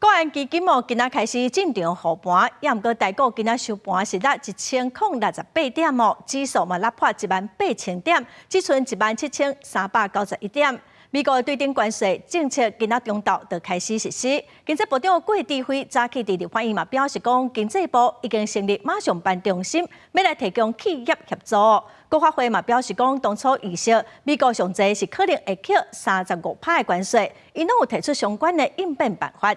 國安基金哦，今仔開始進場護盤，也毋過台股今仔收盤是落1068點哦，指數嘛落破18,000點，只賰17,391點。美國對等關稅政策今仔中晝就開始實施。經濟部長郭智輝早起佇立法院嘛表示講，經濟部已經成立馬上辦中心，欲來提供企業協助。國發會嘛表示講，當初預設美國上濟是可能會扣35趴的關稅，𪜶攏有提出相關的應變辦法。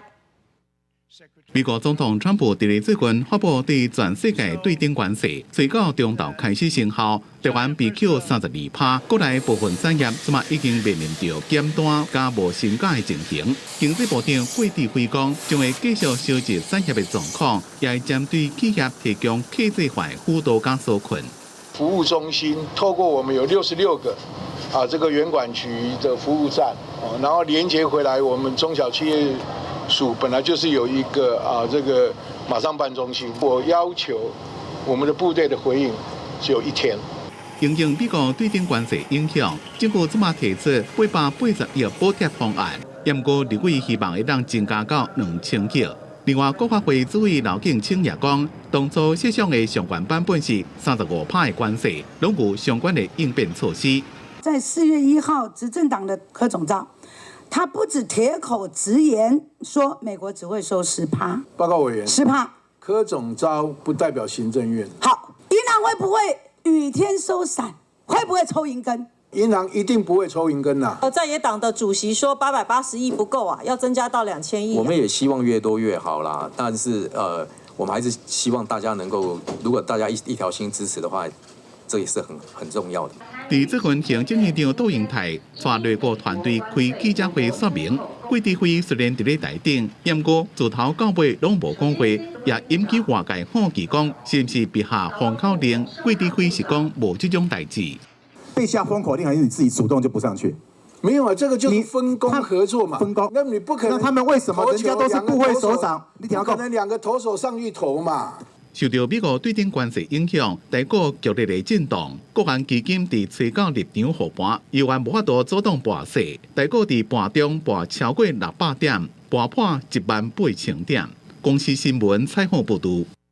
美國總統川普佇咧最近發布對全世界對等關稅，隨到中晝開始生效，台灣被扣32趴，國內部分產業這馬已經面臨著減單佮無薪假的情形。經濟部長郭智輝講，將會繼續收集產業的狀況，也會針對企業提供客製化輔導佮紓困。服務中心透過我們有66個啊，這個原管局的服務站，然後連接回來，我們中小企業署本來就是有一個啊，這個馬上辦中心。我要求我們的部隊的回應只有一天。因應美國對等關稅影響，政府這馬提出880億補貼方案，毋過立委希望會當增加到2000億。另外，國發會主委劉建清也講，當初設想的上懸版本是35趴的關稅，攏有相關的應變措施。在4月1號，執政黨的柯總召，他不止鐵口直言說美國只會收十趴。報告委員，十趴。柯總召不代表行政院。好，銀行會不會雨天收傘？會不會抽銀根？銀行一定不會抽銀根呐。在野黨的主席說880億不夠啊，要增加到2000億。我們也希望越多越好啦，但是我們還是希望大家能夠，如果大家一條心支持的話，這也是很重要的。佇最近行政院長杜英泰帶內閣團隊開記者會說明，郭智輝雖然佇咧台頂，毋過自頭到尾攏無講話，也引起外界好奇，講是毋是被下封口令？郭智輝是講無這種代誌。被下封口令還是你自己主動就不上去？沒有啊，這個就是分工合作嘛。分工，那你不可能。那他們為什麼人家都是部會首長？你不可能兩個投手上去投嘛？受著美國對等關稅影響，台股劇烈的震盪，國安基金佇吹九入場護盤，猶原無法度阻擋盤勢。台股佇盤中跋超過600點，跋破18,000點。公視新聞採訪報導。